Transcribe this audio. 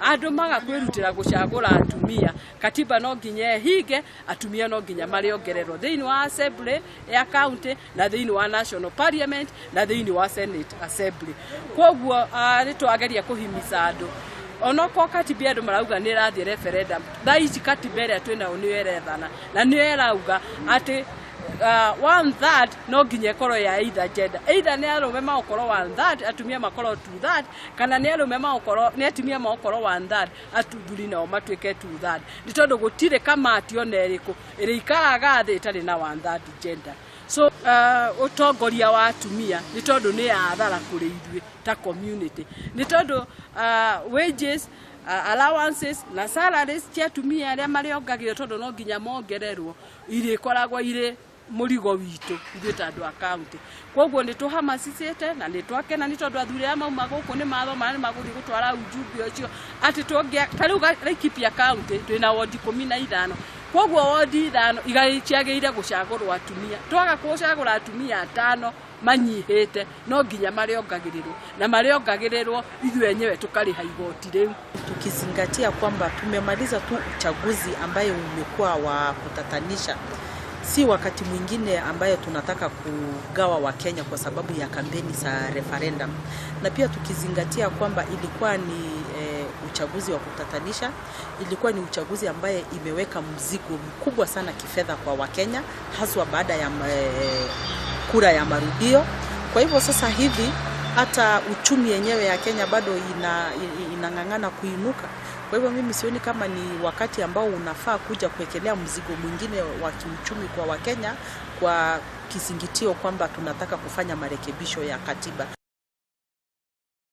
Andũ maga kwĩrutĩra gũcagũra atumia, katiba no nginya ĩhinge, atumia no nginya marĩongererwo thĩinĩ wa assembly ya county na thĩinĩ wa national parliament na thĩinĩ wa senate assembly. Koguo nĩ twageria kũhimiza andũ, onokorwo katiba andũ marauga nĩ ĩrathiĩ referendum, thaa ici katiba ĩrĩa twĩnayo nĩyo ĩrethana na nĩyo ĩrauga atĩ 1/3 no nginya ĩkorwo ya either gender, either nĩ arũme magũkorwo 1/3, atumia makorwo 2/3, kana nĩ arũme magũkorwo, nĩ atumia magũkorwo 1/3, athuri nao matuĩke 2/3, nĩ tondũ gũtirĩ kamati ona ĩrĩkũ ĩrĩikaraga thĩ ĩtarĩ na 1/3 gender. So ũtongoria wa atumia nĩ tondũ nĩ athara kũrĩ ithuĩ ta community, nĩ tondũ wages, allowances na salaries cia atumia arĩa marĩongagĩrwo, tondũ no nginya mongererwo, irĩkoragwo irĩ mũrigo witũ ithuĩ ta andũ a county. Koguo nĩ tũhamasicĩte na nĩ twakena nĩ tondũ athuri arĩa mauma gũkũ nĩ mathoma na nĩ magũthiĩ gũtwara ujumbe ũcio atĩ tũngĩa ta rĩu Laikipia county twĩna wodi 15, koguo wodi 5 ciagĩrĩire gũcagũrwo atumia. Twaga gũcagũra atumia 5 manyihĩte, no nginya marĩongagĩrĩrwo, na marĩongagĩrĩrwo ithuĩ enyewe tũkarĩha igoti rĩu. Tukizingatia kwamba tumemaliza tu uchaguzi ambaye umekuwa wa kutatanisha, si wakati mwingine ambaye tunataka kugawa Wakenya kwa sababu ya kampeni za referendum. Na pia tukizingatia kwamba ilikuwa ni uchaguzi wa kutatanisha, ilikuwa ni uchaguzi ambaye imeweka mzigo mkubwa sana kifedha kwa Wakenya, haswa baada ya kura ya marudio. Kwa hivyo sasa hivi hata uchumi yenyewe ya Kenya bado inang'ang'ana kuinuka. Kwa hivyo mimi sioni kama ni wakati ambao unafaa kuja kuwekelea mzigo mwingine wa kiuchumi kwa Wakenya kwa kisingitio kwamba tunataka kufanya marekebisho ya katiba.